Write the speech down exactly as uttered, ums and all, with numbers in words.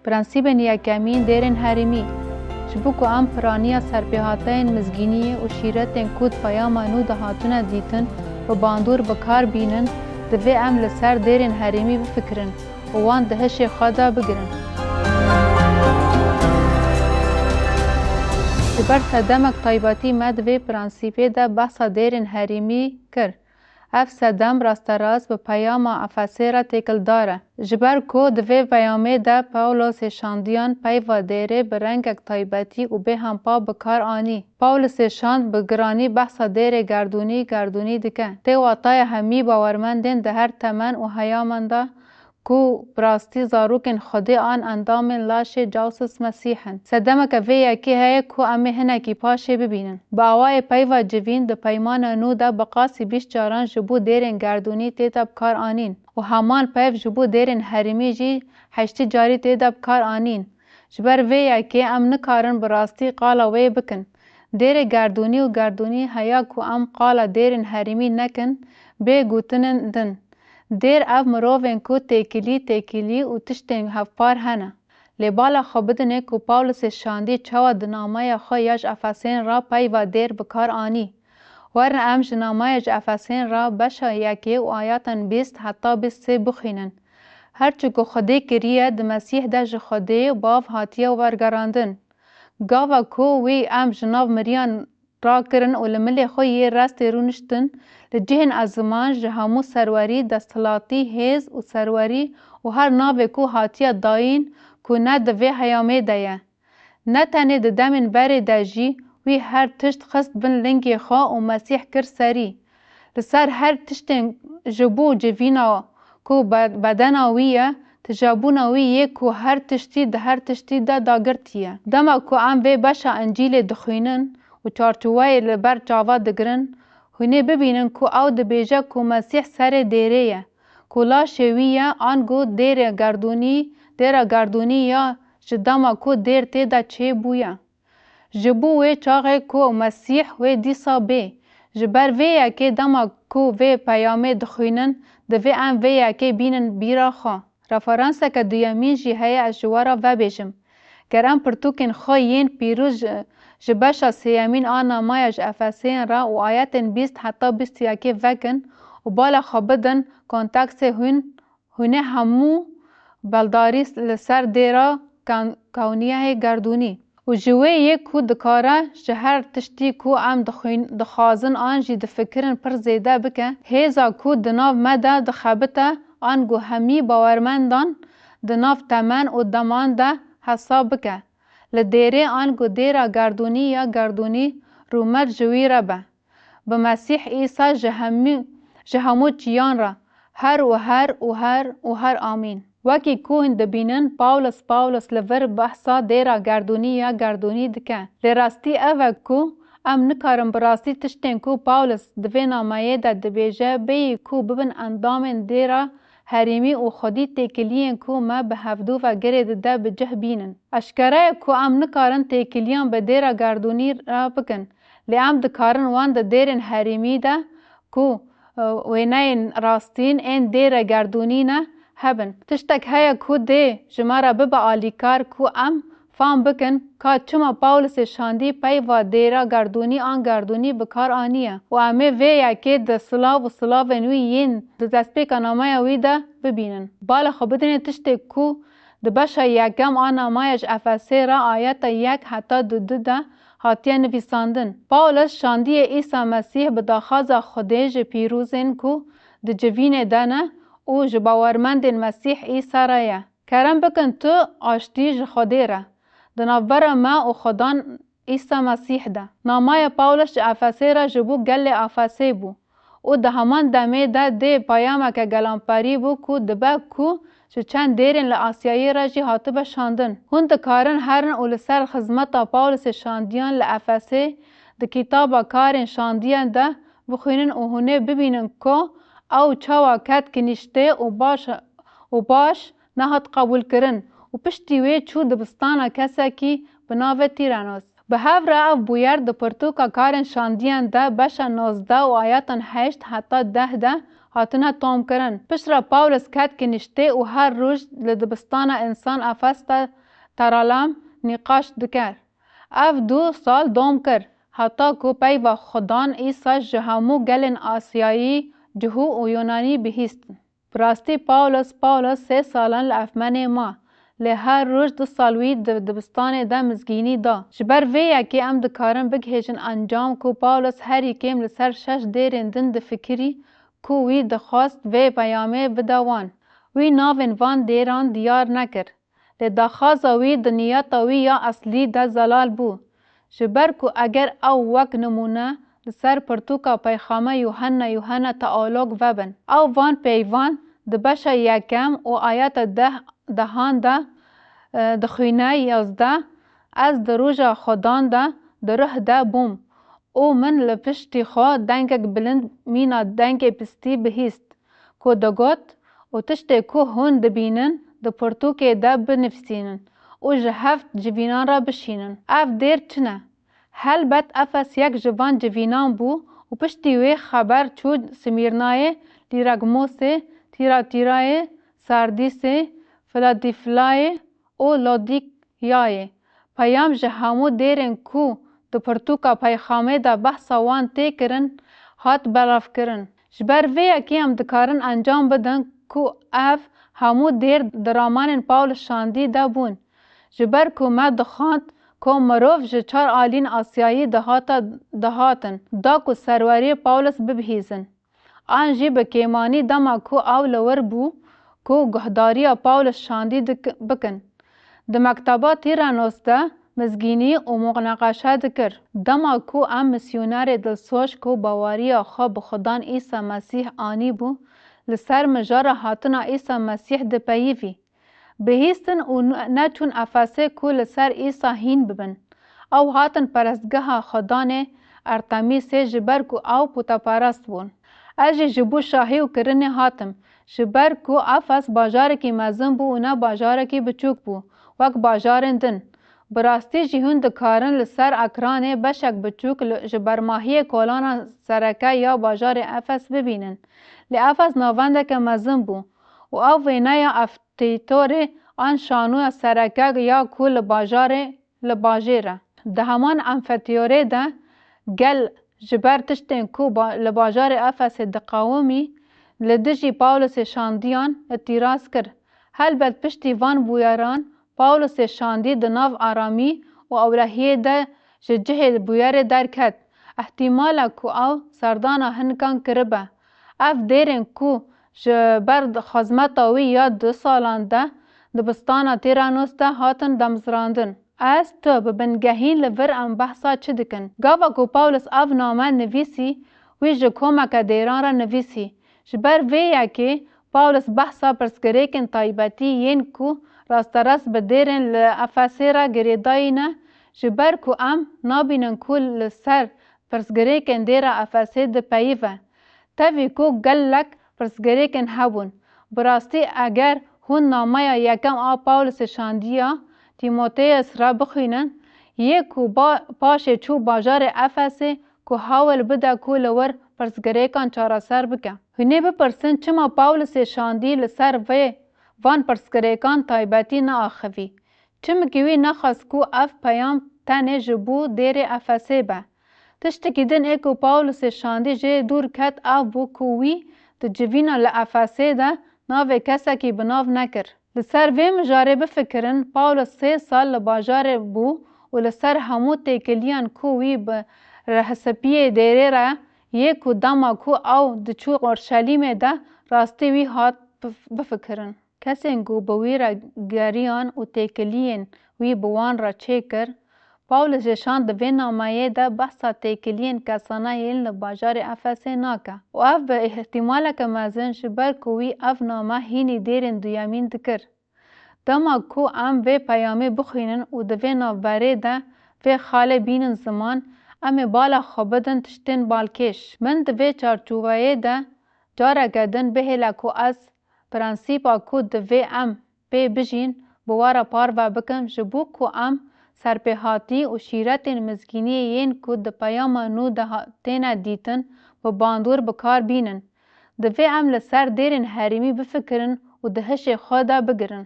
Prensîbên yekemîn dêrên herêmî. Ji bo ku em piraniya serpêhateyên mizgîniyê û şîretên ku di peyama nû de hatine dîtin bi bandor bi kar bînin, divê em li ser dêrên herêmî bifikirin û wan di hişê xwe de bigirin. Ji ber sedemek taybetî me di vê prensîbê de behsa dêrên herêmî kir. Ev sedem rasterast bi peyama Efesê re têkildar e. Ji ber ku di vê peyamê de Pawlosê şandiyan peyva dêrê bi rengek taybetî û bêhempa bi kar anî. Pawlosê şand bi giranî behsa dêrê gerdûnî, gerdûnî dike. Tê wataya hemî bawermendên di her temen û heyaman de ku bi rastî zarokên Xwedê an endamên laşê Cawsis Mesîh in. Sedemeke vê yekê heye ku em ê hinekî paşê bibînin. Bi awayê peyva civîn di peymana nû de bi qasî bîst caran ji bo dêrên gerdûnî tê de bi kar anîn û heman peyv ji bo dêrên herêmî jî heştî carî tê de bi kar anîn. Ji ber vê yekê em nikarin bi rastî qala wê bikin. Dêrê gerdûnî û gerdûnî heya ku em qala dêrên herêmî nekin, bê gotinên din. Dêr ev mirovên ku têkilî, têkilî û tiştên hevpar hene. Lê bala xwe bidinê ku Pawlosê şandî çawa di nameya xwe ya ji Efesên re peyva dêr bi kar anî. Werin em ji nameya ji Efesên re beşa yekê û ayatan bîst heta bîst sê bixwînin. Her çi ku Xwedê kiriye di Mesîh de ji Xwedê Bav hatiye wergerandin. Gava ku wî em ji nav miriyan rakirin û li milê xwe yê rastê rûniştin, li cihên eziman ji hemû serwerî, desthilatî, hêz û serwerî û her navê ku hatiye dayîn ku ne di vê heyamê de ye. Ne tenê di demên berê de jî wî her tişt xist bin lingê xwe û Mesîh kir serî. Li ser her tiştên ji bo civîna ku be-, bedena wî ye, tijebûna wî yê ku her tiştî di her tiştî de dagirtî ye. Dema ku em vê beşa Încîlê dixwînin û çarçoweyê li ber çava digirin, hûn ê bibînin ku ew dibêje ku Mesîh serê dêrê ye, ku laşê wî ye, ango dêrê gerdûnî, dêra gerdûnî ya ji dema ku dêr tê de çêbûye. Ji bo wê çaxê ku Mesîh wê dîsa bê. Ji ber vê yekê dema ku vê peyamê dixwînin, divê em vê yekê bînin bîra xwe. Referanseke duyemîn jî heye ez ji we re vebêjim. Ger em pirtûkên xwe yên pîroz ji, ji beşa sêyemîn a namaya ji Efesêyan re û ayetên bîst heta bîst û yekê vekin û bala xwe bidin konteksê hûn, hûn ê hemû beldarî li ser dêra kan-, kawniyehê gerdûnî. Û ji wê yê ku dikare ji her tiştî ku em dixwîn-, dixwazin an jî difikirin pir zêde bike, hêza ku di nav me de dixebite, ango hemî bawermendan di nav temen û deman de hesab bike. Li dêrê ango dêra gerdûnî ya gerdûnî rûmet ji wî re be. Bi Mesîh Îsa ji hemî, ji hemû çiyan re, her û her û her û her amîn. Wekî ku hûn dibînin, Pawlos, Pawlos li vir behsa dêra gerdûnî ya gerdûnî dike. Lê rastî ev e ku em nikarin bi rastî tiştên ku Pawlos di vê nameyê de dibêje, bêyî ku bibin endamên dêra herêmî û xwedî têkiliyên ku me bi hevdû ve girê dide bi cih bînin. Eşkere ye ku em nikarin têkiliyan bi dêra gerdûnî re bikin, lê em dikarin wan di dêrên herêmî de ku, e, wêneyên rastîn ên dêra gerdûnî ne, hebin. Tiştek heye ku dê ji me re bibe alîkar ku em fam bikin ka çima Pawlosê şandî peyva dêra gerdûnî an gerdûnî bi kar aniye û em ê vê yekê di silav û silavên wî yên di destpêka nameya wî de bibînin. Bala xwe bidinê tiştê ku di beşa yekem a namaya ji Efesê re ayeta yek heta du du de hatiye nivîsandin. Pawlos şandiyê Îsa Mesîh bi daxwaza Xwedê ji pîrozên ku di civînê de ne û ji bawermendên Mesîh Îsa re ye. Kerem bikin tu aştî ji Xwedê re, di navbera me û Xwedan Îsa Mesîh de. Namaya Pawlos ji Efesê re ji bo gelê Efesê bû û di heman demê de dê peyameke gelamperî bû ku dibe ku ji çend dêrên li Asyayê re jî hatibe şandin. Hûn dikarin herin û li ser xizmeta Pawlosê şandiyan li Efesê di kitaba Karên Şandiyan de bixwînin û hûn ê bibînin ku ew çawa ket kinîştê û baş, û baş nehat qebûlkirin û piştî wê çû dibistana kesekî bi navê Tîrenos. Bi hev re ev bûyer di pirtûka Karên Şandiyan de beşa nozdeh û ayatan heşt heta deh de hatine tomkirin. Piştre Pawlos ket kiniştê û her roj li dibistana însan Efes de teralam nîqaş dikir. Ev du sal dom kir, heta ku peyva Xudan Îsa ji hemû gelên Asyayî, Cihû û Yunanî bihîstin. Bi rastî Pawlos, Pawlos sê salan li Efmenê ma, lê her roj du sal wî di dibistanê de mizgînî da. Ji ber vê yekê em dikarin bigihêjin encam ku Pawlos herî kêm li ser şeş dêrên din difikirî ku wî dixwest vê peyamê bide wan. Wî navên van dêran diyar nekir. Lê daxwaza wî di niyeta wî ya eslî de zelal bû. Ji ber ku eger ew wek nimûne li ser pirtûka peyxame Yuhenna, Yuhenna teolog vebin, ew van peyvan di beşa yekem û ayeta deh, dehan de, e, dixwîne, yazdeh, Ez di roja Xudan de di ruh de bûm û min li piştî xwe dengek bilind mîna dengê pistî bihîst ku digot, û tiştê ku hûn dibînin di pirtûkê de binivîsînin û ji heft civînan re bişînin. Ev dêr çi ne? Helbet Efes yek ji van civînan bû û piştî wê xeber çû Simîrnayê, Lîragmosê, Tîratîrayê, Sardîsê, Filadîflayê û Lodîkyayê. Peyam ji hemû dêrên ku di pirtûka peyxamê de behsa wan tê kirin, hat belavkirin. Ji ber vê yekê em dikarin encam bidin ku ev hemû dêr di ramanên Pawlos şandî de bûn. Ji ber ku me dixwend ku mirov ji çar alîn Asyayî dihata, dihatin, da ku serweriyê Pawlos bibihîzin. An jî bi kêmanî dema ku ew li wir bû ku guhdariya Pawlos şandî dik-, bikin. Di mekteba Tîranos de mizgînî û munaqeşe dikir. Dema ku em misyonerê dilsoz ku baweriya xwe bi Xudan Îsa Mesîh anîbû, li ser mijara hatina Îsa Mesîh dipeyivî. Bihîstin û n-, neçûn Efesê ku li ser Îsa hîn bibin. Ew hatin perestgeha xwedanê Artemîsê ji ber ku ew puteperest bûn. Ez jî ji bo şahî û kirinê hatim, ji ber ku Efes bajarekî mezin bû û ne bajarekî biçûk bû, wek bajarên din. Bi rastî jî hûn dikarin li ser ekranê beşek biçûk li, ji bermahiyê kolana sereke ya bajarê Efes bibînin. Lê Efes navendeke mezin bû û ew wêneya Efetîtorê an şanoya sereke ya ku li bajarê, li bajêr e. Di heman Efetîyorê de gel ji ber tiştên ku ba-, li bajarê Efesê diqewimî, li dijî Pawlosê şandiyan îtîraz kir. Helbet piştî van bûyeran Pawlosê şandî di nav aramî û ewlehiyê de ji cihê bûyerê derket. Îhtîmal e ku ew serdana hinikan kiribe. Ev dêrên ku ji ber xizmeta wî ya du salan de dibistana Tîranos de hatin damezrandin. Ez tu bi bingehîn li vir em behsa çi dikin? Gava ku Pawlos ev name nivîsî, wî ji komeke dêran re nivîsî. Ji ber vê yekê Pawlos behsa pirsgirêkên taybetî yên ku rasterast bi dêrên li Efesê re girêdayî ne, ji ber ku em nabînin ku li ser pirsgirêkên dêra Efesê dipeyive. Tevî ku gelek pirsgirêkên hebûn. Bi rastî eger hûn nameya yekem a Pawlosê şandiya Tîmoteyos re bixwînin, yê ku ba-, paşê çû bajarê Efesê ku hawil bide ku li wir pirsgirêkan çareser bike. Hûn ê bipirsin, çima Pawlosê şandî li ser vê van pirsgirêkan taybetî neaxivî? Çimkî wî nexwest ku ev peyam tenê ji bo dêrê Efesê be. Tiştekî din ê ku Pawlosê şandî jê dûr ket ev bû ku wî di civîna li Efesê de navê kesekî bi nav nekir. Li ser vê mijarê bifikirin, Pawlos sê sal li bajarê bû û li ser hemû têkiliyan ku wî bi rehsepiyê dêrê re yê ku dema ku ew diçû Orşelîmê de rastî wî hat bif-, bifikirin. Kesên ku bi wî re geriyan û têkiliyên wî bi wan re çêkir, Pawlos jî şand di vê nameyê de behsa têkiliyên kesana yên li bajarê Efesê nake û ev bi îhtîmaleke mezin ji ber ku wî ev name hînî dêrên duyemîn dikir. Dema ku em vê peyamê bixwînin û di vê navberê de vê xalê bînin ziman, em ê bala xwe bidin tiştên balkêş. Min di vê çarçoveyê de careke din bihêle ku ez prensîpa ku divê em pê bijîn, bi we re parve bikim, ji bo ku em serpêhatî û şîretên mizgîniyê yên ku di peyama nû de ha-, têne dîtin, bi bandor bi kar bînin. Divê em li ser dêrên herêmî bifikirin û di hişê xwe de bigirin.